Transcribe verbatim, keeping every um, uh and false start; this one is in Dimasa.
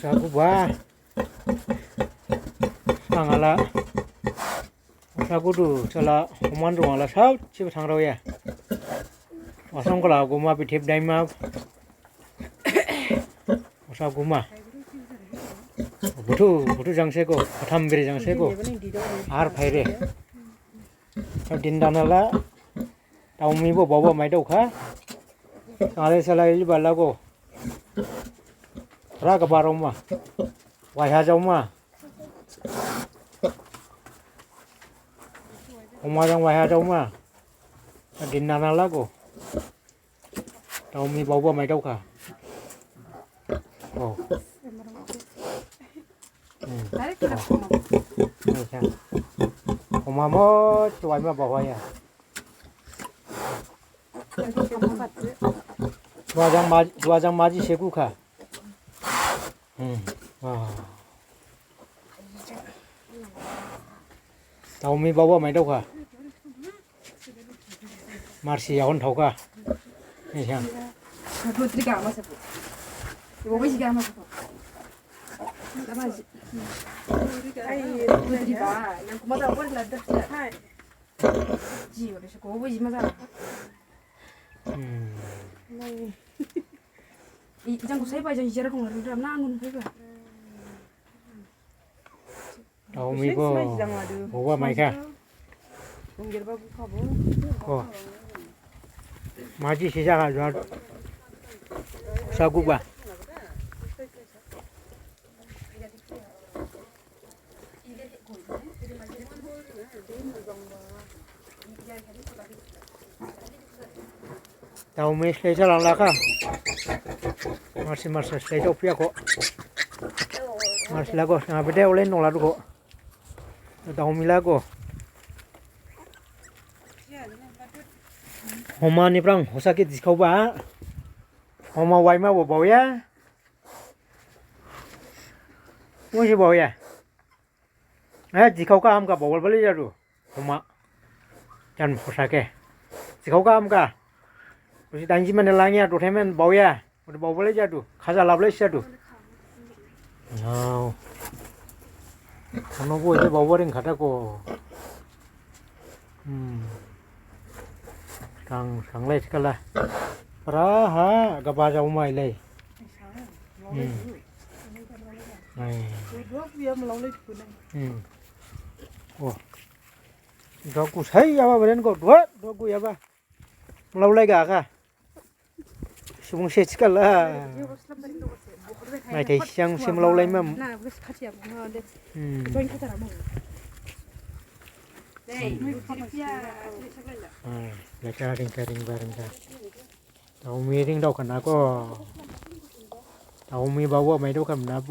Saguba. Sangala. Sagudu sala homan rongala sao chiba thangraoya. Wasong kala guma bithip daima. Osa guma. Buthu, buthu jangse ko, katham biri jangse ko. Ar phaire. Sa din danala. Taomi bo bobo maidaokha. Sale sala ili balago. Ra gabaroma. Waiha jaoma. Oma jang waiha jaoma. Sa din danala go. Taomi baoba maidaokha. Oh. Hmm. Oh. Ni sa. Oma mo chuai ma baoya. Duajang ma, duajang maji segukha. Hmm. Ah. Taomi baoba maidaokha. Marsi yahon thaokha. Ni sa. Hmm. Jang ko sai bai jang jera kong ru dam na angun bai ba. Taomi ko. Boba maikha. Ko. Maji sija ha jual. Saguba. Taomi slai jalang lakha. Marsi marsi slai jao pia ko. Marsi lago, sanga bede olai nong ladu ko. Taomi lago. Homa ni prang, hosa ke diskau ba. Homa waima bo baoya. Musi baoya. Eh, dikhao kha hamkha bawal balai jadu. Homa. Jan phosa khe. Dikhao kha hamkha. Usi danji mane langya, dothai mane baoya. Ude bawal balai jadu. Khaja lablai jadu. Nao. Ano bo je bawal ring khata ko. Hmm. Sang, sanglai sikala. Pra ha gaba jau mai lai. Hmm. Ai. Hmm. Oh. Dok ku sai yaba beren ko. Dua, dok ku yaba. Melaulai ga ka. Subung se sikala. Mai thai siang se melaulai mam. Hmm. Ah, leka ringka ringba ringka. Taomi ringdao khana ko. Taomi baoba maidaokha mna bo.